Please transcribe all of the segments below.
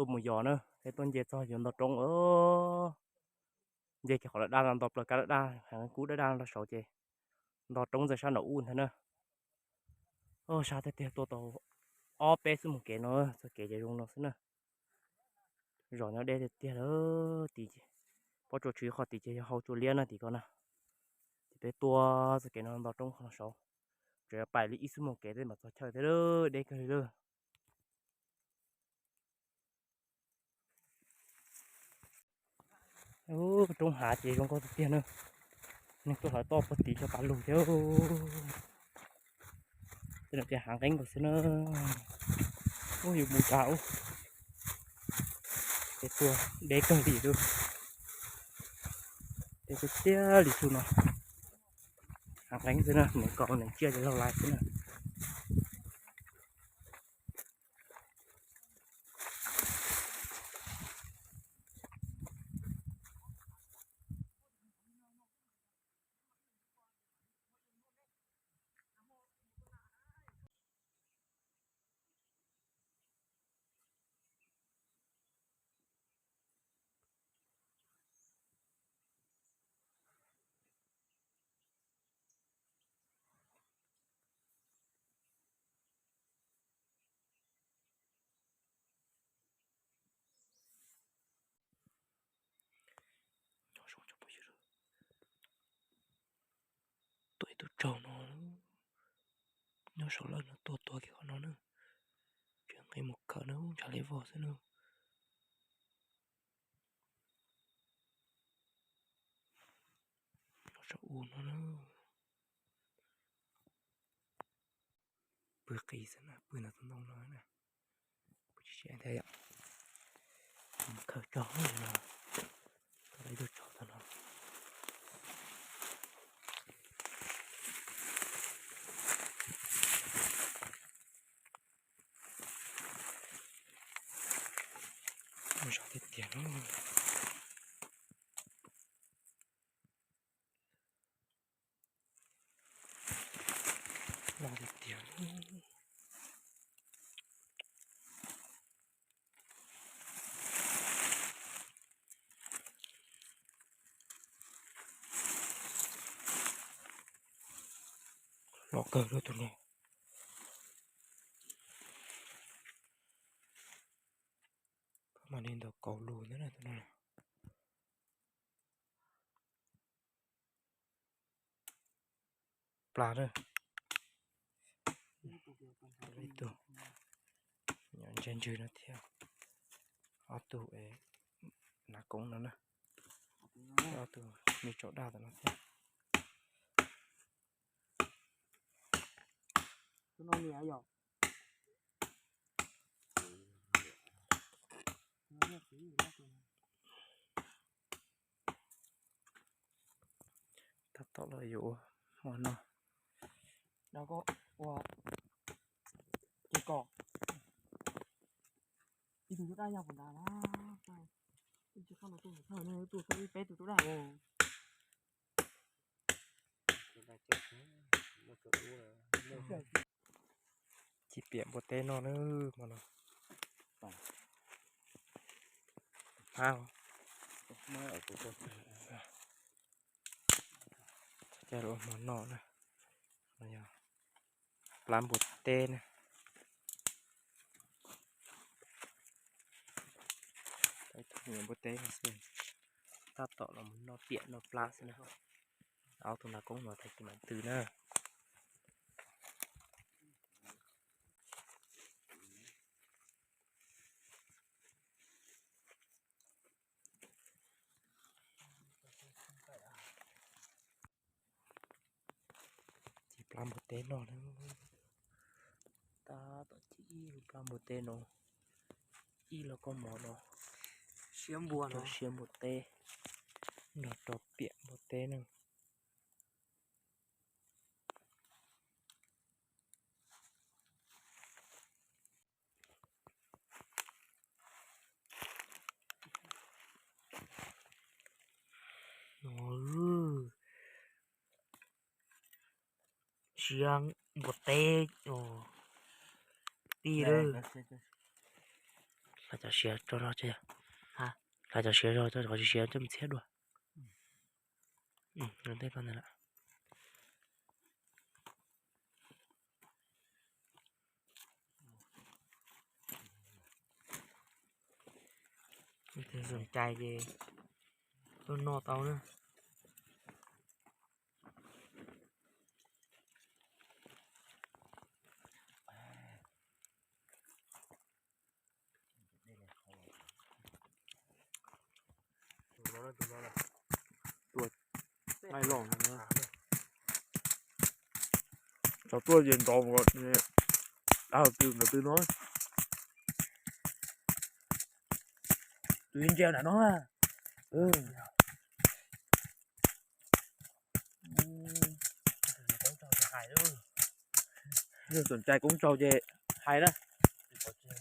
Tuaj mus yos na, peb tuaj nce txog yuav nto roob. Nce kiag qhov daj daj no, nto plaws kab daj daj, heev kub daj daj no rau saud ces nto roob ntawm sab nraum ub ntag na. Sab tiag tiag, tuaj tau ob peb xuab moos kev no, txoj kev ces zoo no xwb na. Zos nyob deb tiag tiag lawm, tim pob tsuas tsw qhov tim ces yog hau tsua liab na tim ko na. Ces peb tuaj txoj kev no nto roob qhov no saud, tseem pais li ib xuab moos kev tej mam txog chaw thiab, deb kawg li lawm. Roob hav ces zoo nkauj tiag tiag na. Neeg tuaj hlawv toj puag tid cov pas lug thiab. Tej no ces hav nqeeb nkaus xwb na. Ub, yus mus tsav ub, ces tuaj deb kawg li lawm. Ces tiag tiag li txuj no, hav nqeeb xwb na, nees nkaum nees tsiaj ces laug lais xwb na. Nyob zoo cov phooj ywg, tuaj ib tug tsaug no, nyob saum lawm no, tuaj tuag kiag qhov no na. Tseem nqis mus khawm na, ntshav li vog xwb na. Nyob saum u no na. Pw qis xwb na, pw ntawm tus ntoo no na. Pw tsis siab thiab yom. Mus khawm tsaug no, tau ib tug tsaug tau no. Zoo tiag tiag no. Loj tiag tiag. Loj kawg lub tus no. Koj mas li ntawm kaum lus ntawd na tus no. Plas na. Ib tug nyob ntseg ntswg no thiab. Ob tug es hnav koob no na. Ob tug me tsaum daj tom no thiab. Tab tom los yuav ua hmo noj. Ces kom ib tug tub daj yog puas nrad na. Ib tsis qab no tuaj thawj ne, tuaj thawj ib peb tug tub daj. Ces piam npua teb noj na, hmo no. Hmab. Coj los ua hmo noj na. Plab npua teb na. Npua teb no xwb, tab tom los mus noj piam noj plab xwb na. Ob tug hnav koob no tag kis mam twv na. Ces plab npua teb no na. Tab tom ces ib lub plab npua teb no, ib lub koob mov no, siab npua no, siab npua teb, nrog rau piam npua teb na. Siab npua teb, tij lawm. Hlais cov siav rau no, hlais cov siav rau, cov siav coj mus txhiab dua. Tej ko ntawd lawm. Txoom cai ces tuaj noj tau na. Tua, tso tuaj ces nrov, dav twg nrov twg no. Tus ntsia nram no. Txoom cai koob tsaug ces hais na,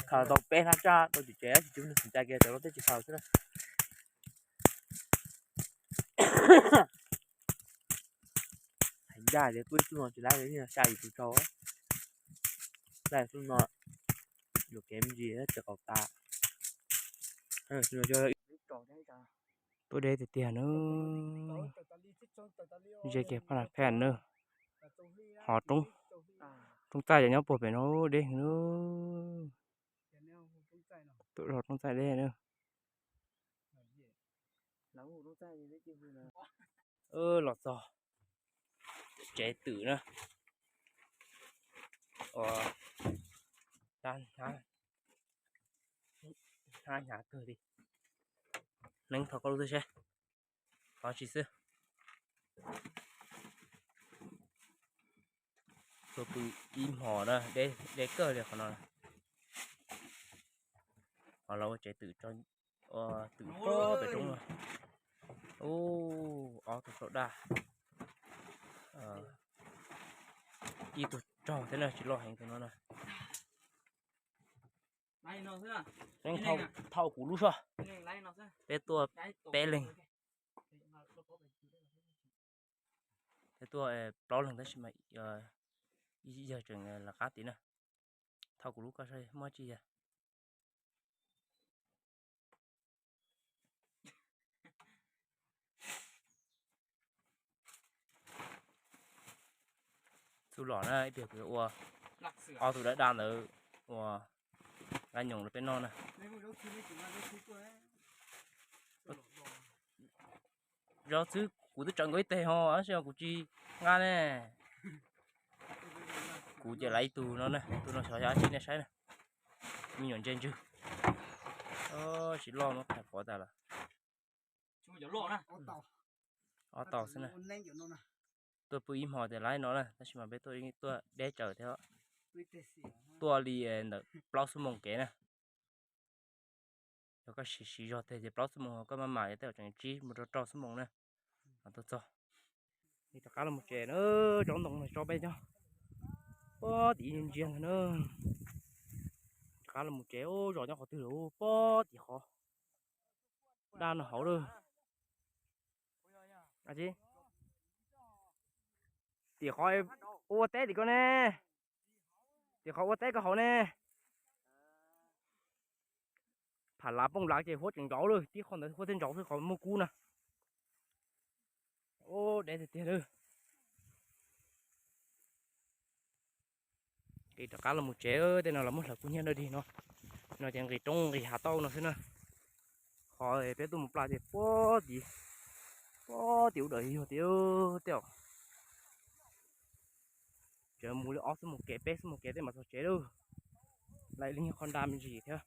khaws tau peb hnab tsaj tau tim tsev, tsis txoom cai kiag cov no tej tsis khaws xwb na. Hais ncaj tias kuj ib tug no tsis laib li, xya yim tus tsaug. Laij xub no yuam kev me ntsis tsis qaum tas. Tuaj deb tiag tiag na. Ze kiag paj nas phej na. Hov roob txaij ces nyob puag pem no deb heev na. Tuaj zog roob txaij deb na. Los txog tsev twm na. Ua, hnab hnyav kawg li. Neeb thov koj lub xwb seb qhov tsis xwb. Tuaj pw ib hmos na, deb kawg li qhov no. Qhov los ua tsev twm, ua twm pob pem roob no. Ub, ob tug saum daj. Ib tug tsaug thiab na, tsis loj heev tus no na. Thauj kuv lub soj. Peb tuaj peb leeg. Peb tuaj plaub leeg tab sis mas ib yawg tseem lawv qab tid na. Thauj kuv lub koj saib muaj tsi yawg. Txuj lom na, ib pliag kuv yuav ua ob tug dab dab ntawd ua nqaij nyoos rau peb noj na. Zov xwb kuv twb tsawv nkaus ib teg ho, tab sis kuv tsis nqa ne. Kuv ces lawv ib tug no na, tus no xyov yog dab tsi nej saib na. Me nyuam ntse ntswg. Tsis loj no, qhov tas lawm. Ob tau xwb na. Tuaj pw ib hmos tias laib no na, tab sis mas peb tuaj, tuaj deb tsawv thiab. Tuaj li ntawm plaub xuab moos kev na. Yog koj siv zog tiag ces plaub xuab moos, koj maj mam tias tej zaum tseem tsib mus rau rau xuab moos na. Tuaj txog, rov qab los mus tsev na. Tsob ntoo no tso peb nyob pob tim ntsia ntag na. Rov qab los mus tsev, zos nyob qhov twg lawm, pob tim qhov daj no hauv lawm. Tim qhov ua teb tim ko ne. Tim qhov ua teb ko hauv ne. Pham lav pooj lav ces huab tseem ntsauv lawm, tib qho ntawd huab thiaj ntsauv xwb, qhov muaj kub na. Ub, deb tiag tiag lawm. Nqis rov qab los mus tsev, tej no los muab hlawv kub hnyiab dawb dig no. No ces nqis roob nqis hav tauj no xwb na. Qhov peb tuaj mus plas ces pob tim, pob tim ub dawm yog tiag tej. Tseem mus li ob xuab moos kev peb xuab moos kev tej mam txog tsev lawm. Laim li qhov nra me ntsis thiab.